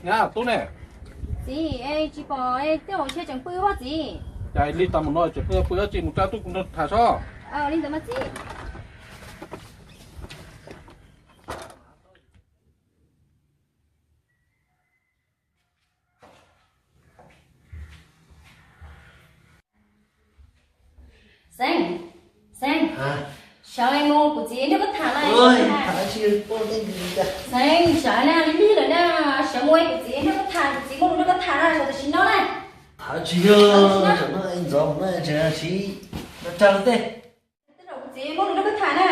Nyab tub ne? Txiv, tsis pom, tej zaum ntshe tseem pw pob txiv. Cas li tau mus no tseem pw, pw dab tsi, mus tsa tuaj kuv nrog tham sob. Li ntawd mas txiv. Xeeb, Xeeb, sawv mus kuv txiv nrog koj tham na. Xeeb, sawv na, lig lig lawm na, sawv mus kuv txiv nrog koj tham, kuv txiv muaj lus nrog koj tham na, sawv tam sim no na. Tsis yog, tam sim no ntxov mus na, tsis no tag lawm tej. Tej zaum kuv txiv muaj lus nrog koj tham na.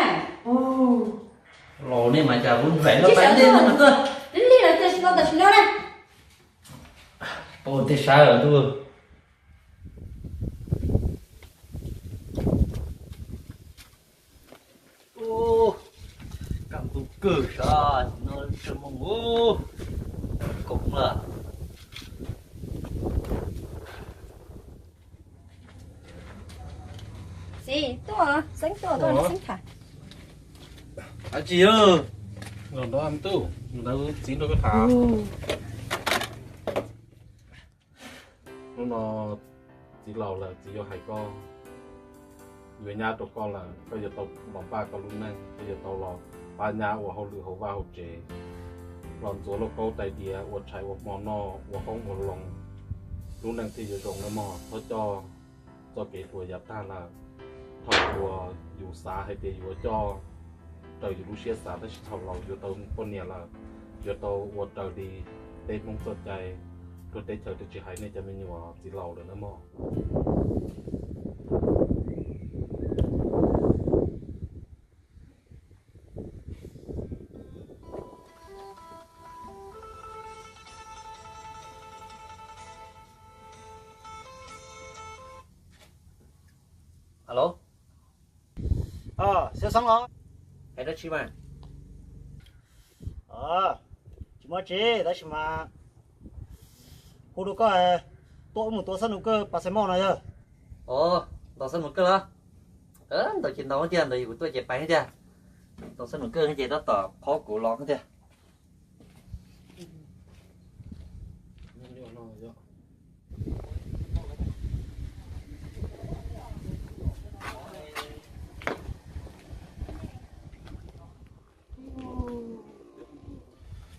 Los nej mas cas kuv nplaim no tas ntej no mas tuaj. Lig lig lawm, tam sim no, tam sim no na. Pom tej sawv lawm ntuj. Kaj ntug kawg sav no tseem moos koom lawm. Txiv, tuaj, Xeeb tuaj, tuaj nrog Xeeb tham. Dab tsi? Los nrog txiv nrog koj tham. Hnub no txiv laus lawm, txiv yuav hais koj, yuav nyab rau koj lawm, koj yuav tau los npaj koj lub neej, koj yuav tau los pab nyab ua hauj lwm hauv vaj hauv tsev, los ntxuav lauj kaub tais diav, ua tshais ua hmo noj, ua qoob ua loo, lub neej thiaj yuav zoo nawb mog. Txhob coj txoj kev hluas yav tag lawm. Thaum uas yus xav hais tias yuav coj raws yus lub siab xav, tab sis thaum laus yuav tau poj niam lawm, yuav tau ua raws li peb Hmoob txoj cai. Luag teb chaws twb tsis hais nej cov me nyuam txiv laus lawm nawb mog. Alo, Xeeb los? Hais dab tsi mas? Tsis muaj tsi, tab sis mas hu rau koj tuaj wb mus tua xab nus kawg pas xais moj no yog. Os, ntaus xab nus kawg los? Ntaus ces ntaus tiag, ntaus yus kuv tuaj ces pais tiag. Ntaus xab nus kawg ces tab tom qhov kuv los tiag.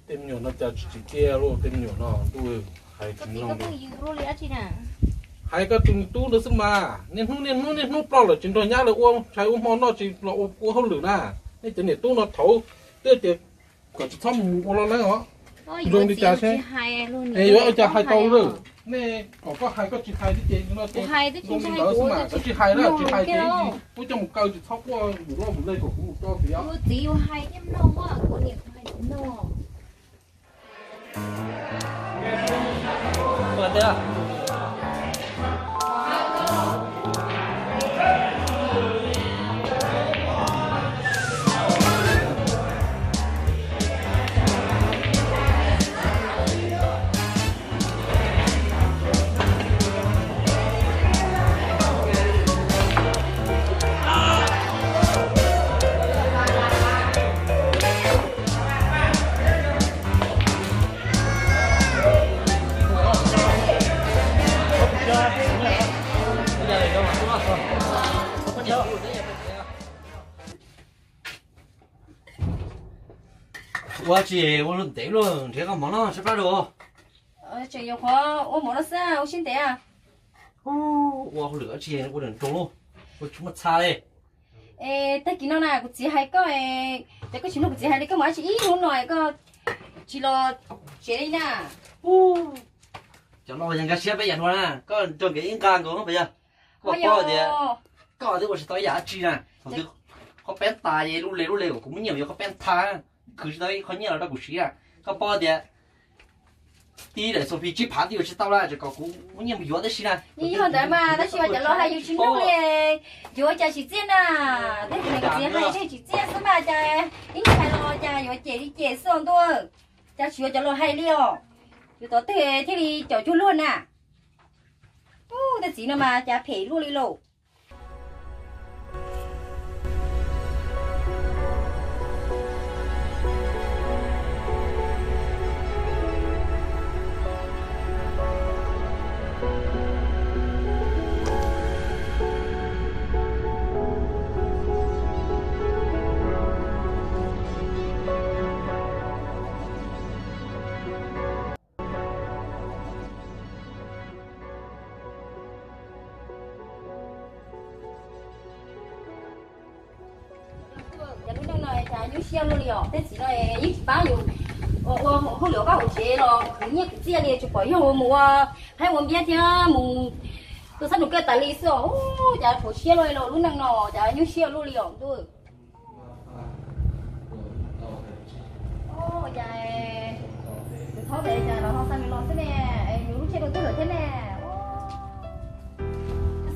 Tej me nyuam no cas tsis tsim txiaj li, tej me nyuam no ntuj, hais tsis mloog li. Hais koj tus tub ntawd xwb mas, niaj hnub niaj hnub niaj hnub ploj lawm tsis nrog nyab lawv ua tshais ua hmo noj, tsis los ua hauj lwm na. Nej cov niam tub no thaum twb tias kom tsis txhob mus ua lo leeb os. Zoo li cas seb, yuav ua cas hais tau lawm. Nej kom koj hais koj tsis hais li ces no ces zoo li ntawd xwb mas, koj tsis hais na, tsis hais ces ib ntsis kuv coj mus kaw tsis txhob quaj vum loj vum le kom kuv mus tso tias. Ua tsis ua ntev luaj, nrhiav koj mov noj sab plab dua. Tseem yuav qhuav ua mov no xwb, ua siab ntev. Ua hauj lwm dab tsi ua nram nroog lauj, ua tsis muaj txha li. Es tag kis no na kuv txiv hais koj, ces koj tsis mloog kuv txiv hais li, koj mus dab tsi ib hnub no koj tsis los tsev li na. Cov no yog nkag siab peb yam dua na, koj nrog nkawd ib nqa nkaus pas yog. Koj paub tias koj twb ua tsis tau ib yam dab tsi na, thaum twg qhov peeb tas es lub le lub le kom kuv muab nyiaj mus yuav qhov peeb tha, khwv tsis tau ib qho nyiaj los rau kuv siv na. Koj paub tias tib daim Sophie tsib phav twb yuav tsis tau lawm, tseem kom kuv muab nyiaj mus yuav tib si na. Yog ntawd mas tab sis mas cov laus hais yus tsis mloog li, yuav cas tsim txiaj na. Tej niam txiv hais tej tsim txiaj xwb mas cas ib ntsis hais los cas yuav cem li cem xwb ntuj. Cas tsis yuav cov laus hais li os. Yuav tov twg thiaj li caum cuag luag na. Tej txiv no mas cas phem luaj li lauj. Nyuaj siab luaj li os, tej txiv no yeej tsis pab yus ua hauj lwm vaj hauv tsev los khwv nyiaj khwv txiaj li, tsuas pom yog mus ua phaib ua npiab thiab mus tua xab nus kawj tas li xwb os. Ub, cas rhuav siab luaj li los lub neej no cas nyuaj siab luaj li os ntuj. Ua cas tus thaub tes cas los ho xa nws los xwb ne? Yus lub tsheb rau twg lawm thiab ne?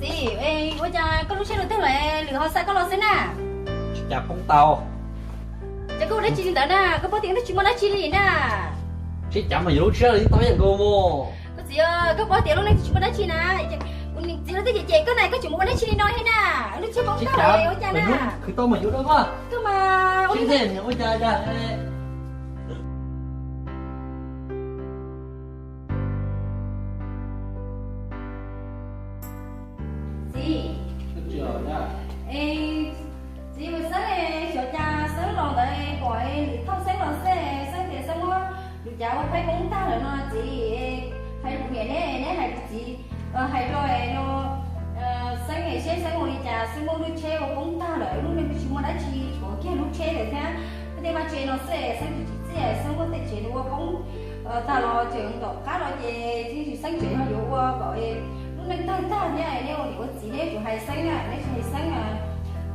Txiv, ua cas koj lub tsheb rau twg lawm lwm ho xa koj los xwb na? Cas poob tau. Ces koj ua dab tsi li ntawd na? Koj paub tias twb tsis muaj dab tsi li na. Tsis cas mas yus lub tsheb li tau ib yam nkaus mas. Koj txiv, koj paub tias lub neej twb tsis muaj dab tsi na. Kuv niam txiv lawv twb cem cem koj na, koj tseem mus ua dab tsi li no thiab na? Lub tsheb poob tag lawm ua cas na? Khwv tau mas yuav rau koj. Koj mas ua li ntawd ua cas cas. Txiv, txiv, xeeb, xyov cas xeeb los ntawd pom lwm thauj xeeb los xwb, xeeb tias xeeb muab lwm cas ua phaib poob tag lawm no txiv. Hais kuv niam neb, neb hais kuv txiv, hais rau no, xeeb es seb xeeb ua li cas xeeb muab lub tsheb ua poob tag lawm, lub neej twb tsis muaj dab tsi, tshuav kiag lub tsheb lawm thiab tej vaj tse no xwb, xeeb tsis tsim txiaj, xeeb muab tej tsev ua poob tag los tseem tom qab no ces tsis xeeb tseem yog yuav ua kom lub neej tawg tag thiab. Neb ua niam ua txiv neb yuav tsum hais xeeb na, neb tsis hais xeeb,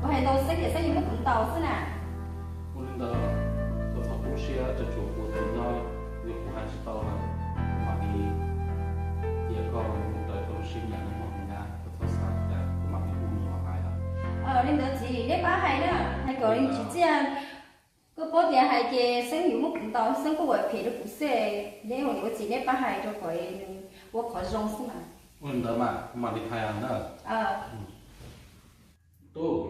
kuv hais ntau xeeb ces xeeb yuav muab kuv ntaus xwb na. Ua li ntawd, koj txhob kub siab, tseem tshuav kuv tus nyob, yog kuv hais tsis tau lawm, kuv mam li cia koj mus raws koj lub siab nyiam no mog nyab, koj txhob xav cas, kuv mam li hu nws los hais lawm. Li ntawd txiv neb pab hais na, hais kom tsis txiaj. Koj paub tias hais ces xeeb yuav muab kuv ntaus, xeeb kuj ua phem rau kuv xwb, neb ua niam ua txiv neb pab hais rau kom nws ua qhov zoo xwb mas. Ua li ntawd mas kuv mam li hais na. Tub,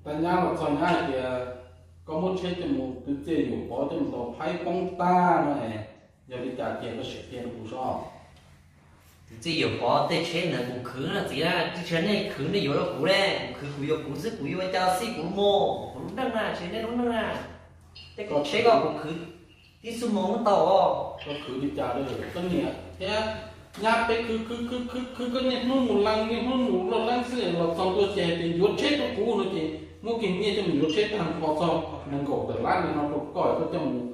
tab nyab los txog nyab hais tias koj muab tsheb coj mus twv txiaj yuam pov coj mus ntaus phaib poob tag no es, yog li cas cia koj sim qhia rau kuv sob. Twv txiaj yuam pov tej tsheb ntawd kuv khwv na txiv na, tsis tshuav nej khwv nej yuav rau kuv ne, kuv khwv kuv yuav kuv xwb, kuv yuav ua cas xij kuv mus, kuv lub neej na, tsis nej lub neej na. Tej tsheb koj kuv khwv tib xub moo muab tau os. Koj khwv li cas lawm koj niam thiab nyab, peb khwv khwv khwv khwv khwv koj niaj hnub mus leej niaj hnub mus loj leeb xwb, los txog ntua ces tias yuav tsheb rau kuv no ces muab kiag nyiaj coj mus yuav tsheb tag nrho txog nees nkaum tawm lab li no rau koj, koj coj mus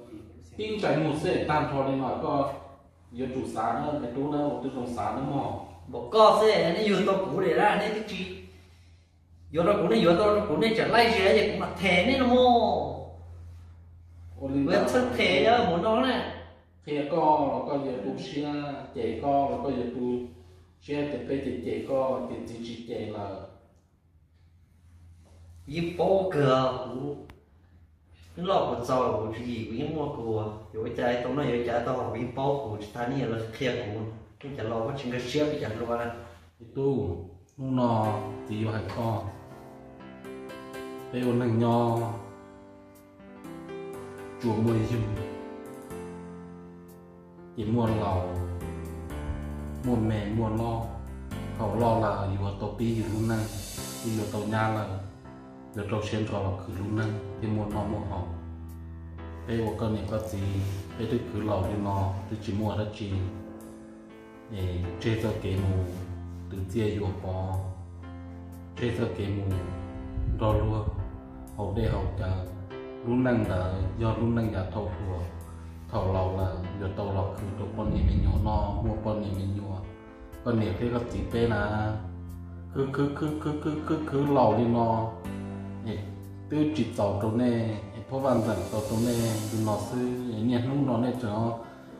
tib ntsais muag xwb tag nrho li no koj yuav tsum xav na me tub na, ua tib zoo xav na mog. Npaum koj xwb nej yuav tau kuv li na, nej twb tsis yuav rau kuv, nej yuav tau rau kuv nej tseem laij zia ces kuv mam them nej no mog. Ua li ntawd txhawb them mus no na. Qhia koj los koj yuav tu siab, cem koj los koj yuav tu siab, ces peb cem cem koj ces txiv tsis cem lawm. Kuv yeej paub kawg, kuv twb loj kuv txaus, kuv tswv yim kuv yeej muaj kuv, yuav ua cas tau noj yuav ua cas tau, kuv yeej paub, kuv tsis tas nej yuav los qhia kuv, nej cov laus koj tsis nkag siab peb cov hluas na. Tub, hnub no txiv yuav hais koj, peb ua neeg nyob tsuas muaj yug ces muaj laus, muaj me muaj loj. Thaum loj lawm yuav tau pib yus lub neej, twb yuav tau nyab lawm, yuav rau siab ntso los khwv lub neej thiaj muaj noj muaj haus. Peb ua koj niam koj txiv, peb twb khwv laus li no, twb tsis muaj dab tsi, es tseg txoj kev mus twv txiaj yuam pov, tseg txoj kev mus nrog luag haus dej haus cawv. Lub neej ntawd yog lub neej yav thaum hluas, thaum laus lawm yuav tau los khwv rau poj niam me nyuam noj, muaj poj niam me nyuam. Koj niam thiab koj txiv peb na, khwv khwv khwv khwv khwv khwv khwv laus li no, es twb tsis txaus rau nej, es phob vaj ntxeem tau rau nej li no xwb. Niaj hnub no nej tseem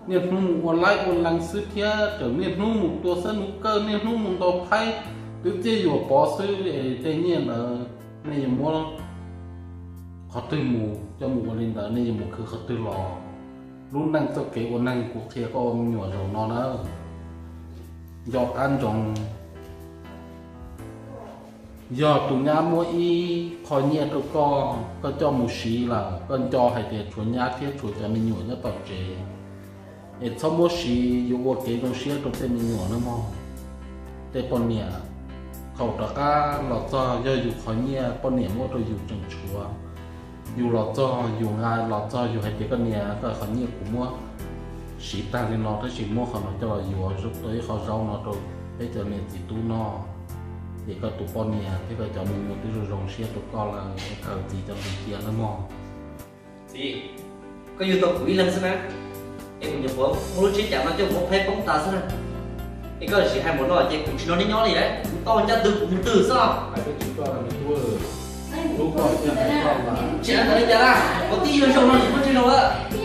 niaj hnub mus ua laib ua lees xwb thiab tseem niaj hnub mus tua xab nus kawj, niaj hnub mus ntaus phaib, twv txiaj yuam pov xwb, es tej nyiaj ntawd nej yuav muab qhov twg mus coj mus ua li ntawd, nej yuav mus khwv qhov twg los? Lub neej txoj kev ua neeg kuv qhia koj ua me nyuam zaum no na, nco qab ntsoov. Yog tus nyab muab ib qho nyiaj rau koj, koj coj mus siv lawm, koj nco hais tias tshuav nyab thiab tshuav cov me nyuam nyob tom tsev, es txhob muab siv yuav ua kev zoo siab rau tej me nyuam nawb mog. Tej poj niam thaum rov qab los txog yog yus qhov nyiaj poj niam muab rau yus tseem tshuav. Yus los txog yus nqa los txog yus hais tias koj niam, koj qhov nyiaj kuv muab siv tag li no tab sis muab qhov no coj los yuav tau ib qho zaub no rau peb cov niam txiv tub noj. Ces koj tus poj niam thiab koj cov me nyuam twb zoo zoo siab rau koj lawm, khaws txiv cov nqi cia nawb mog. Koj yug tau kuv ib leeg xwb na, es kuv nyuam qhuav muaj lub tsheb cav no coj kuv muab phaib poob tas xwb na. Es koj sim hais npaum no ces kuv tsis nrog nej nyob li, kuv tau ncaj twg kuv mus twg xwb. Tsis hais ntawd li cas, qhov twb yog zoo no tsis muaj tseeb zoo lawm.